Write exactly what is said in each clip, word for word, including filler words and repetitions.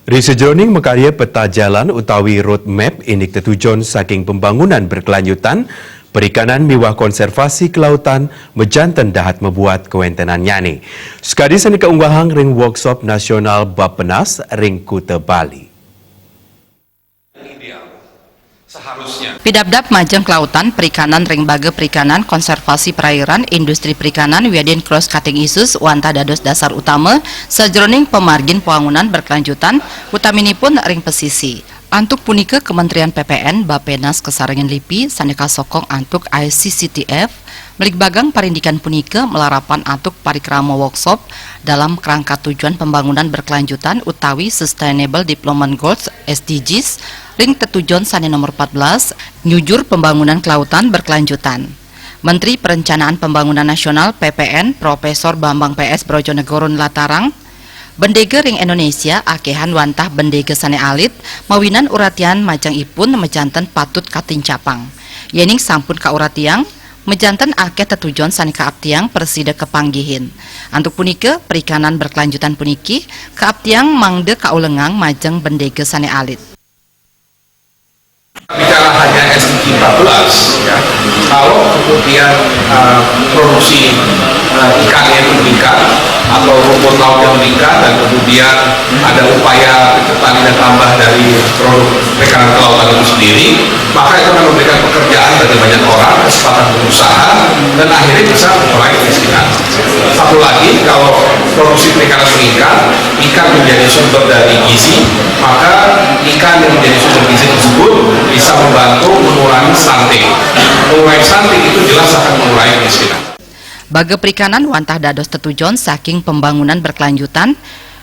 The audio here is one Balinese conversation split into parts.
Ri sajeroning makarya peta jalan utawi road map indik tetujon saking pembangunan berkelanjutan, perikanan miwah konservasi kelautan majanten dahat mabuat kawentenannyane. Sakadi sane kaunggahang ring Workshop Nasional Bappenas ring Kuta Bali. Pidabdab majeng kelautan, perikanan ring baga perikanan, konservasi perairan, industri perikanan, wiadin cross cutting issues wantah dados dasar utama sajeroning pamargin pwangunan berkelanjutan, utaminipun ring pesisi. Antuk punika, Kementerian P P N, Bapenas kasarengin lipi sane kasokong antuk I C C T F, mligbagang parindikan punika malarapan antuk parikrama workshop dalam kerangka tujuan pembangunan berkelanjutan utawi Sustainable Development Goals, S D Gs, ring tetujon sane nomor empat belas, nyujur pembangunan kelautan berkelanjutan. Menteri Perencanaan Pembangunan Nasional, P P N, Profesor Bambang P S Brojonegoro nlatarang, bendega ring Indonesia akehan wantah bendega sane alit, mawinan uratian majeng ipun majanten patut katincapang. Yening sampun kauratiang, majanten akeh tetujon sane kaaptiang prasida kapanggihin. Antuk punika, perikanan berkelanjutan puniki kaaptiang mangda kaulengang majeng bendega sane alit. Bicara hanya S D G empat belas, ya, kalau kemudian, eh, produksi, eh, ikannya itu meningkat atau rumput lautnya meningkat dan kemudian ada upaya petani dan tambah dari produk perikanan kelautan itu sendiri, maka itu akan memberikan pekerjaan bagi banyak orang, kesempatan berusaha, dan akhirnya bisa mengurangi kemiskinan. Satu lagi, kalau produksi perikanan meningkat, ikan menjadi sumber dari gizi, maka ikan yang menjadi sumber gizi tersebut bisa membantu mengurangi stunting. Mengurangi stunting itu jelas akan mengurangi kemiskinan. Baga perikanan wantah dados tetujon saking pembangunan berkelanjutan,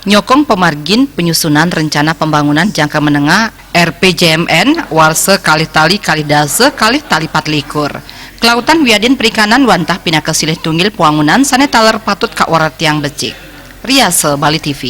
nyokong pamargin penyusunan rencana pembangunan jangka menengah R P J M N warsa kalih tali kalih dasa kalih tali patlikur. Kelautan wiadin perikanan wantah pinaka silih tunggil pwangunan sane taler patut kauratiang becik. Riasa Bali T V.